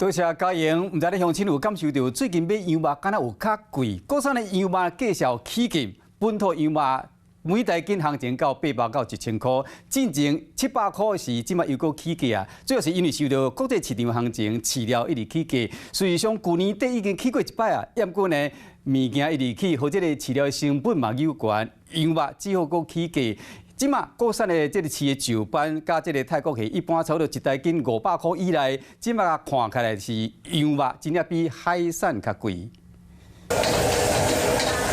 多謝嘉瑩，毋知你鄉親有感受著最近買羊肉敢若有較貴，國產的羊肉價數起價，本土羊肉每大斤行情到800到1000箍，進前700箍時，這馬又閣起價啊！主要是因為受著國際市場行情，飼料一直起價。事實上，舊年底已經起過一擺啊，毋過呢，物件一直起，予這個飼料的成本嘛有懸，羊肉只好閣起價。這馬國產的這個飼的石斑，佮這個泰國魚，一般差不多一大斤500箍以內，這馬看起來是羊肉真正比海產較貴。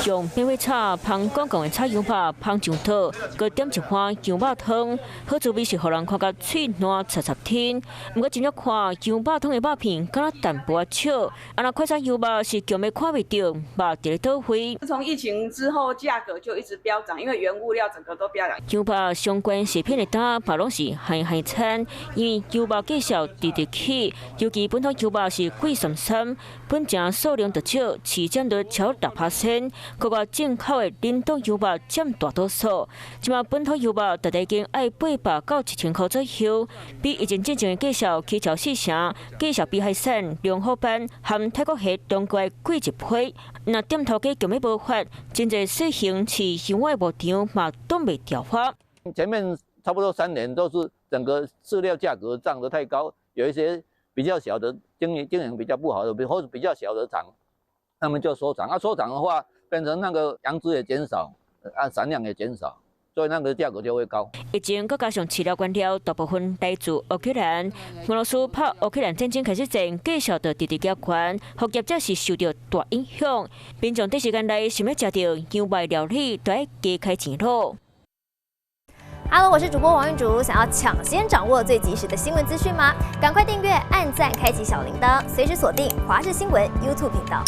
用免費炒芳廣廣的炒羊肉，芳上桌，閣點一碗羊肉湯，好滋味是予人看甲喙瀾插插天。毋過真正看羊肉湯的肉片，敢若淡薄仔少，啊若快餐羊肉是強欲看袂著，肉佇咧佗位。自從疫情之後，價格就一直飆漲，因為原物料整個都飆漲。羊肉相關食品的單，嘛攏是海海餐，因為羊肉價數直直起，尤其本土羊肉是貴參參，本正數量就少，市佔率超6%。閣較進口的冷凍羊肉佔大多數，這馬本土羊肉逐大斤愛800到1000箍左右，比疫情進前的價數起超四成，價數比海產、龍虎斑和泰國蝦當歸貴一倍。若店頭家強欲無法，真濟細型飼羊的牧場嘛擋袂牢啊。前面差不多3年都是整個飼料價格漲得太高，有一些比較小的經營比較不好的，或者比較小的廠，他們就縮廠。啊，縮廠的話，變成那個養殖也減少，啊，產量也減少，所以那個價格就會高。疫情閣加上飼料原料大部分來自烏克蘭，俄羅斯拍烏克蘭戰爭開始前，價數就直直加懸，予業者是受著大影響。民眾短時間內想欲食著羊肉料理，都愛加開錢囉。 Hello，我是主播王玉竹，想要搶先掌握最及時的新聞資訊嗎？趕快訂閱、按讚、開啟小鈴鐺，隨時鎖定華視新聞 YouTube 頻道。